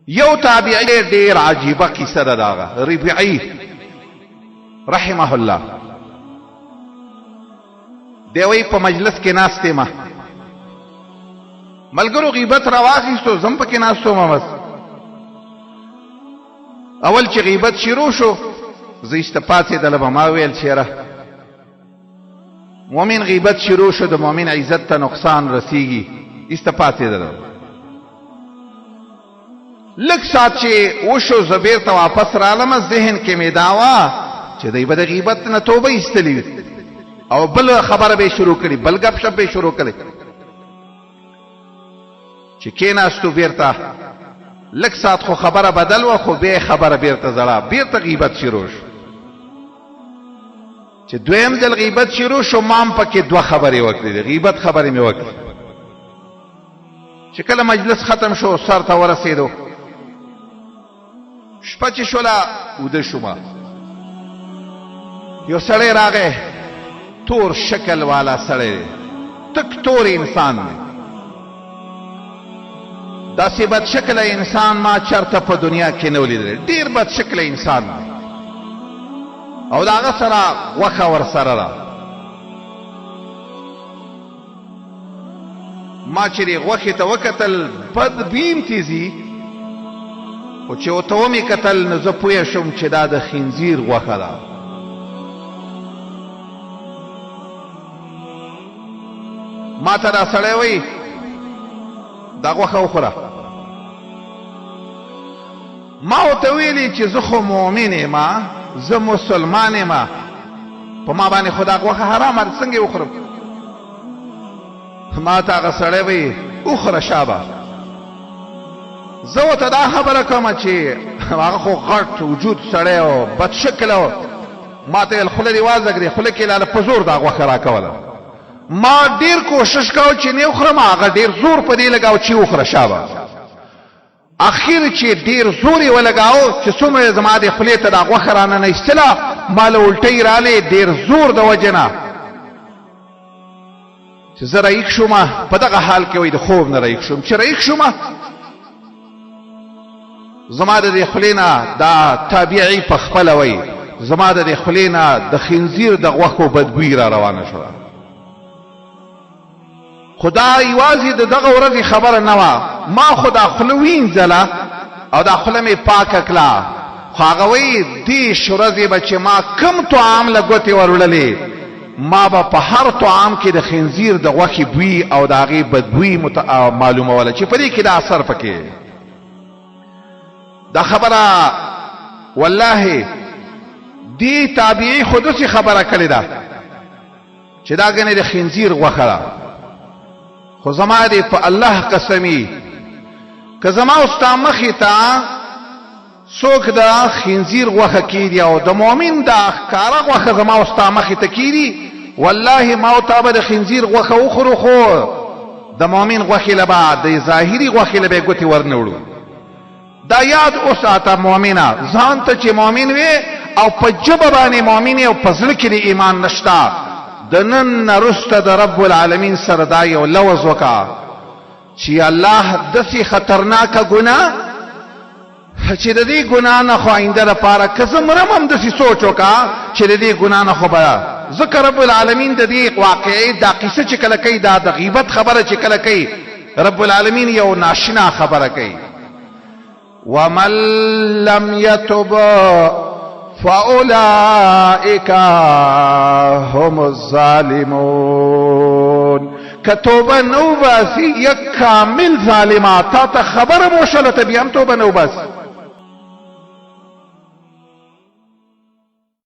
یو تابعی ډیر عجیبه قصه ده داغه ربعی رحمه الله دی وی په مجلس کې ناست ما ملګرو غیبت راواخیستو زم پکې ناستو ما بس اول چې غیبت شروع شو زه ایسته پاڅېدلم ما ویل چېره مؤمن غیبت شروع شو د مؤمن عزت ته نقصان رسیږي، ایسته پاڅېدلم. لږ ساعت چې وشو زه بیرته واپس رالم، ذهن کې مې دا وه چې دی به د غیبت نه توبه ایستلې وي او بل خبره به یې شروع کړي، بل ګپ شپ به یې شروع کړي. چې کېناستو بیرته لږ ساعت خو خبره بدل وه، خو بیا خبره بیرته زړه بیرته غیبت شروع شو. چې دویم ځل غیبت شروع شو ما هم پکې دوه خبرې وکړې، د غیبت خبرې مې وکړې. چې کله مجلس ختم شو سر ته ورسېدو، شپه چې شوله اوده شوم، یو سړی راغی، تور شکل والا سړی دی، تک تور انسان دی، داسې بد شکله انسان ما چرته په دنیا کې نه ولیدلی، ډېر بد شکله انسان دی او د هغه سره غوښه ورسره ده. ما چې دې غوښې ته وکتل بد بیم تیزي، خو چې ورته ومې کتل نو زه پوه شوم چې دا د خنزیر غوښه ده. ما ته دا سړی وایي دا غوښه وخوره. ما ورته ویلي چې زه خو مؤمن یم، زه مسلمان یم، په ما باندې خو دا غوښه حرامه ده، څنګه یې وخورم؟ ما ته هغه سړی وایي وخوره شابه. زه ورته دا خبره کوم چې هغه خو غټ وجود سړی او بد شکله و، ما ته ویل خوله دې وازه کړې، خوله کې لاله په زور دا غوښه راکوله. ما ډیر کوشش کاوه چې نه وخورم، هغه ډیر زور په دې لګاو چې وخوره شابه. اخر چې ډیر زور یې ولګاو چې څومره یې زما د خولې ته دا غوښه راننه ایستله، ما له الټۍ رالې ډیر زور د وجې نه چې زه رایښ شوم، په دغه حال کې وایي د خوب نه رایښ شوم، چې رایښ شوم زما د دې خولې نه دا تابعي په خپله وایي زما د دې خولې نه د خنزیر د غوښو بدبویي را روانه شوه. خو دا یوازې د دغه ورځې خبره نه وه، ما خو دا خوله وینځله او دا خوله مې پاکه کړه، خو هغه وایي 30 ورځې به چې ما کوم طعام له ګوتې وروړلې ما به په هر طعام کې د خنزیر د غوښې بوی او د هغې بدبوی معلوموله چې په دې کې دا اثر پکې. دا خبره والله دی تابعی خو داسې خبره کړې ده چې دا ګنې د خنزیر غوښه ده، خو زما دې په الله قسمي که زما او ستا مخې ته څوک د خنزیر غوښه کیدي او د مؤمن د ښکاره غوښه زما او ستا مخې ته کیدي، والله ما او تا به د خنزیر غوښه وخورو، خو د مؤمن غوښې له به د ظاهري غوښې له به یې ګوتې ورنه وړو. دا یاد وساته مؤمنه، ځان ته چې مؤمن وې او په ژبه باندې مؤمن یې او په زړه کې دې ایمان نشته، د نن نه وروسته د رب العالمین سره دا یو لوظ وکړه چې الله داسې خطرناکه ګناه چې د دې ګناه نه خو آینده لپاره که زه مرم هم داسې سوچ وکړه چې د دې ګناه نه خو به ځکه رب العالمین د دې واقعې دا قصه چې کله کوي، دا د غیبت خبره چې کله کوي، رب العالمین یو ناشنا خبره کوي، ومن لم يتب فاولئک هم الظالمون. که توبه نه وباسي یک کامل ظالمه، تا ته خبره مو شله، ته بیا هم توبه نه وباسي.